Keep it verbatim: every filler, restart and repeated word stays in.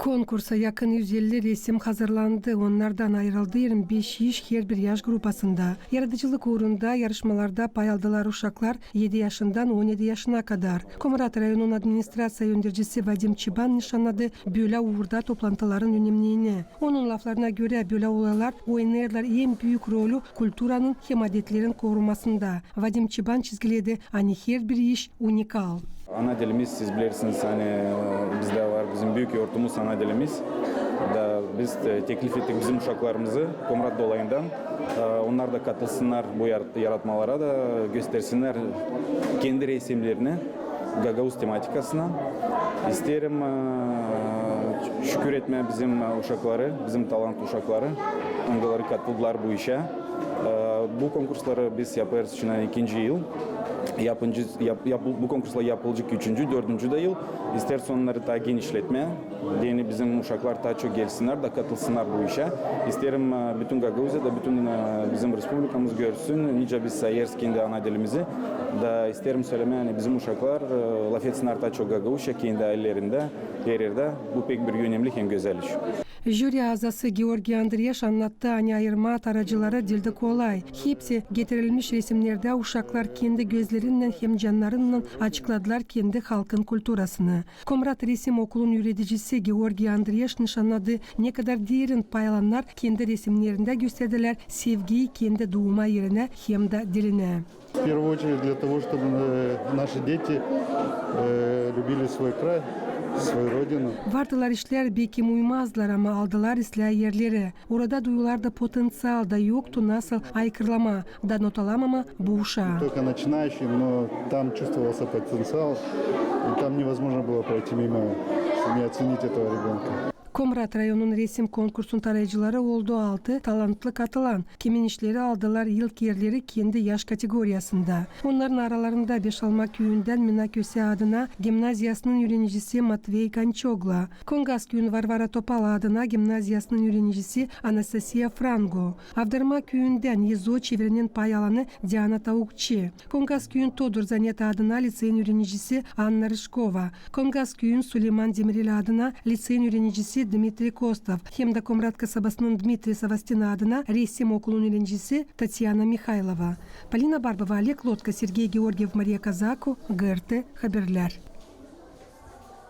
Konkursa yakın üz elli resim hazırlandı. Onnardan ayırıldı irmi beş iş herbir yaş grupasında. Yaradıcılık uurunda yarışmalarda pay aldılar uşaklar edi yaşından on edi yaşına kadar. Komrat rayonunun administraţiya öndercisi Vadim Çiban nışannadı bölä uurda toplantıların önemniini. Onun laflarına görä, bölä olaylar oynêêrlar en büük rolü kulturanın hem adetlerin korumasında. Vadim Çiban çizgiledi, ani herbir iş unikal. Ana dilimiz, siz bilersiniz, ani, e, bizdä var bizim büük yortumuz ana dilimiz. Da biz, e, teklif ettik bizim uşaklarımızı Komrat dolayından. E, onnar da katılsınnar bu yar-, yaratmalara da, göstersinnär kendi resimlerini gagauz tematikasına. İsteerim, e, şükür etmää bizim, e, uşakları, bizim talantlı uşakları, angıları katıldılar bu işä. E, bu konkursları biz yapêrız şindi ikinci yıl. Yapıncı, yap-, yap-, bu konkurslar yapılacek üçüncü, dördüncü dä yıl. İsteerim onnarı taa genişletmää. Deyni bizim uşaklar taa çok gelsinnär da katılsınnar bu işä. İsteerim, e, bütün Gagauziyada, bütün, e, bizim respublikamız görsün, nicä biz sayêrız kendi ana dilimizi. Da isteerim sölemää, ani bizim uşaklar, e, lafetsinnär taa çok gagauzça kendi ailelerindä, her erdä. Bu pek bir önemli hem gözäl iş. Jüri azası Georgiy Andreş annattı, ani ayırmaa taracıları diildi kolay. Hepsi getirilmiş resimnerdä uşaklar kendi gözlerinnän hem cannarınnan açıkladılar kendi halkın kulturasını. Komrat resim okulun üüredicisi Georgiy Andreş nışannadı, ne kadar derin pay alannar kendi resimnerindä gösterdilär sevgiyi kendi duuma erinä hem dä dilinä. В первую очередь для того, чтобы, э, наши дети, э, любили свой край, свою родину. Vardılar işlär, bekim uymazdılar, ama aldılar islää erleri. Orada duyular da, potenţial da yoktu, nasıl aykırılamaa da not alamamaa bu uşaa. Только начинающий, но там чувствовался потенциал, и там невозможно было пройти мимо, не оценить этого ребёнка. Komrat rayonunun resim konkursunun tarayıcıları oldu altı talantlı katılan, kimin işleri aldılar ilk erleri kendi yaş kategoriyasında. Onnarın aralarında Beşalma küüyündän Mina Köse adına gimnaziyasının üürenicisi Matvey Kançogla, Kongaz küüyün Varvara Topal adına gimnaziyasının üürenicisi Anastasiya Frango, Avdarma küüyündän Yezo çevirinin pay alanı Diana Taukçi, Kongaz küüyün Todur Zanet adına liţeyin üürenicisi Anna Rışkova, Kongaz küüyün Suleyman Demirel adına liţeyin üürenicisi Dmitriy Kostov hem dä Komrat kasabasının Dmitriy Savastin adına resim okulun üürenicisi Tatyana Mihaylova. Polina Barbova, Oleg Lotka, Sergey Georgiev, Mariya Kazaku, GRT Haberlär.